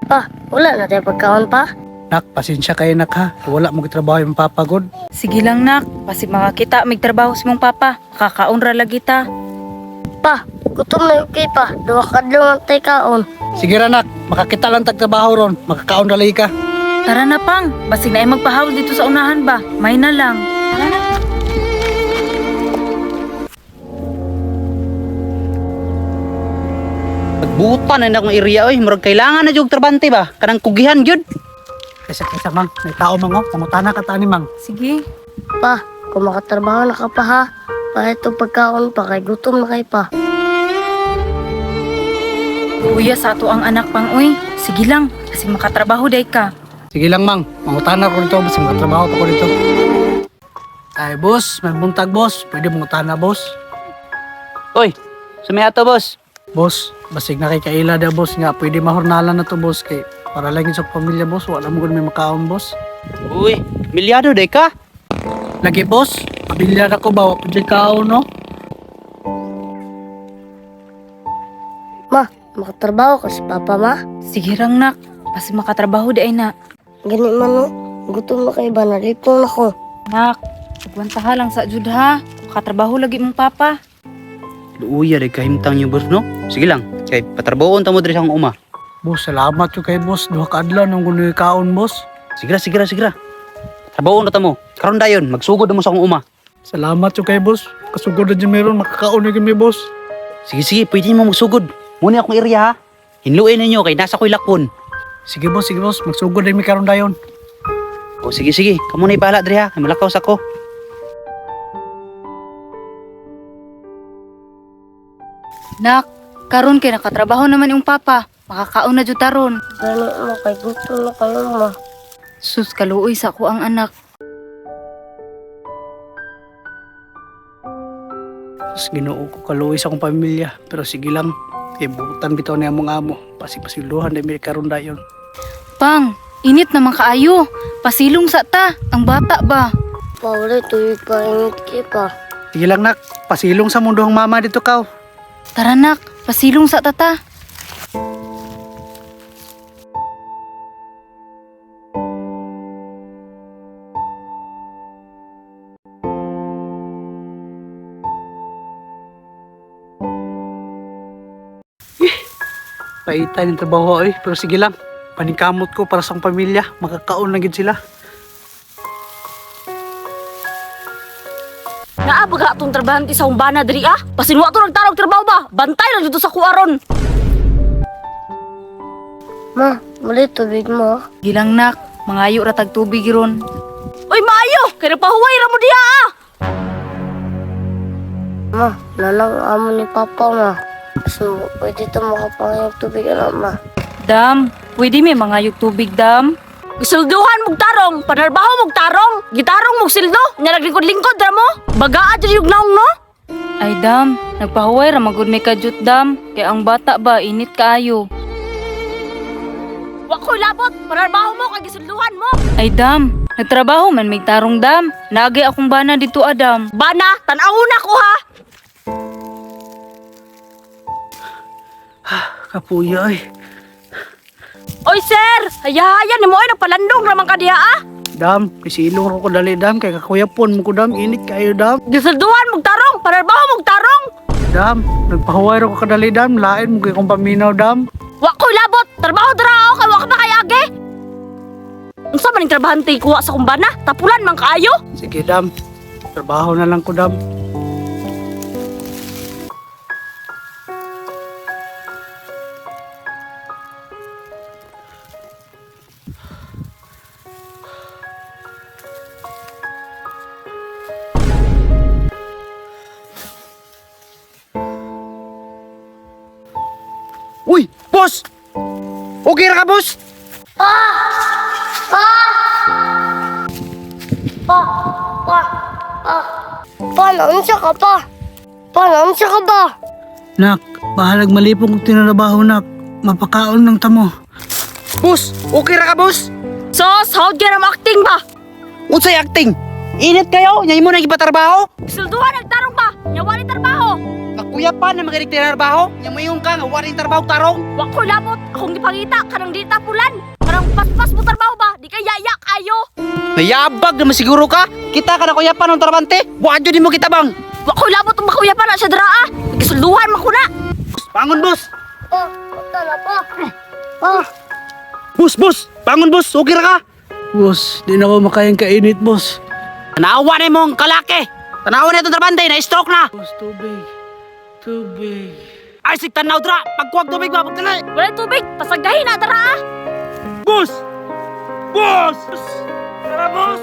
Pa, wala na tayo pagkaon pa. Nak, pasensya kayo nak ha. Wala mo gitrabaho yung papagod. Sige lang nak, pasig makakita mig trabaho si mong papa. Makakaon ra lagi ta. Pa, gutom na yung kay pa. Duha ka adlaw ang tay kaon. Sige ra nak, makakita lang tag trabaho ron. Makakaon ra lagi ka. Tara na pang, basig na ay magpahawol dito sa unahan ba. May na lang. Tara na. Nagbutan na akong area oy, murag kailangan na jud trabante ba? Kanang kugihan gyud. Kaysa kaysa mang, may tao mang oh. Pangutana ka tani mang. Sige. Pa, kung makatrabaho na ka pa ha. Pa ito pagkaon pa kay gutom na kay pa. Uya sa ato ang anak pang uy. Sige lang, kasi makatrabaho day ka. Sige lang mang, mangutana ko dito. Basta makatrabaho pa ko dito. Ay boss, may buntag boss. Pwede mangutana boss. Oy, sumay ato boss. Boss, basig na kay kaila da boss nga. Pwede mahornalan na to boss kay para lang yun sa pamilya boss. Wala mo gud may makaon boss. Uy, milyado day ka. Lagi boss, pamilya na ko ba? Wa ko kaon no? Ma, makatrabaho ka sa papa ma. Sige rang nak, basig makatrabaho day na. Gani man no, gutom na kay ba nalipong na ko. Nak, agwanta ha lang sa jud ha. Makatrabaho lagi mong papa. Luya day kahimtang niyo boss no. Sige lang, kay patrabahoon ta mo diri sa akong uma. Boss, salamat ko kay boss. Duha ka adlaw nung kuno kaon boss. Sige ra, sige ra, sige ra. Trabahoon na ta mo. Karon dayon, magsugod na mo sa akong uma. Salamat ko kay boss. Kasugod na dyan meron, makakaon na kami boss. Sige sige, pwede mo magsugod. Muna akong area ha. Hinluin ninyo kay nasa ko'y lakon. Sige boss, magsugod na mi karon dayon. O sige sige, kamo na ibahala diri ha. Kay malakaw sa ko. Nak, karon kay nakatrabaho naman yung papa. Makakaon na jud taron. Gani mo kay gutom na kayo ma. Sus, kaluoy sa ako ang anak. Tapos Ginoo ko kaluoy sa akong pamilya. Pero sige lang, kay butan bitaw na among amo. Pasipasiluhan na mi karon dayon. Pang, init naman kaayo. Pasilong sa ta, ang bata ba? Pa, wala tuig pa init kay pa. Sige lang nak, pasilong sa mundo ang mama dito kaw. Tara nak, pasilong sa tata. Paitan yung trabaho eh, pero sige lang. Paningkamot ko para sa akong pamilya, makakaon na gid sila. Naa baga atong trabahante sa umbana diri ah. Basin wa to nagtarong trabaho ba? Bantay lang dito sa kuaron. Ma, muli tubig mo. Gilang nak, mangayo ra tag tubig ron. Oy maayo, kay nagpahuway ra mo diha ah. Ma, nalang amo ni papa ma. So, pwede to makapangayag tubig ano ma. Dam, pwede may mangayog tubig dam. Gisulduhan mog tarong, panarbaho mog tarong, gitarong mog sildo, nya naglingkod-lingkod ra mo. Bagaa diri yung naong no. Ay dam, nagpahuway ra magud may kajut dam. Kay ang bata ba init kaayo. Wa ko'y labot, panarbaho mo kay gisulduhan mo. Ay dam, nagtrabaho man may tarong dam. Naagay akong bana dito adam. Bana, tan-awon na ko ha. Kapuya eh. Oy sir, hayahaya nimo oy nagpalandong ra man ka diha ah. Dam, isilong ro ko dali dam kay kakuyapon mo ko dam, init kayo dam. Gisulduhan mog tarong, panarbaho mog tarong. Dam, nagpahuway ro ko kadali dam, lain mo kay kong paminaw dam. Wa ko'y labot, trabaho dira ako kay wa ka makayagi. Unsa man ning trabahante kuha sa kumbana? Tapulan man kaayo. Sige dam, trabaho na lang ko dam. Uy, boss! Okay ra ka boss? Pa! Pa! Pa! Pa, naunsa ka pa? Pa, naunsa ka ba? Nak, bahalag malipong kong tinarabaho nak. Mapakaon ng tamo. Boss, okay ra ka boss? Sos, how dare am acting ba? Unsay acting? Init kayo, nya imo na gipatrabaho? Sulduhan ang tarong ba? Nya wali trabaho. Naku, Kuya pa na magaling trabaho. Nya mayon ka nga wa rin trabaho tarong. Wa ko labot, akong gipangita kanang di ta pulan. Kanang paspas mo trabaho ba? Di ka yaya kayo. Nayabag naman siguro ka. Kita ka na kuya pa ng trabante. Wa jud nimo kita bang. Wa ko labot ang makuya pa na siya dira ah. Gisulduhan man ko na. Bangon, boss. Oh, punta na pa. Oh, Boss, boss. Bangon, boss. Okay ra ka. Boss, di na ako makayang kainit, boss. Tanawa na imong kalaki. Tanawa na itong trabante, na-stroke na. Boss, tubig. Tubig. Ay, sig tanaw dra. Pagkuwag tubig ba, pagdali. Walay tubig, pasagdahin na dira ah. Boss! Boss! Tara, boss!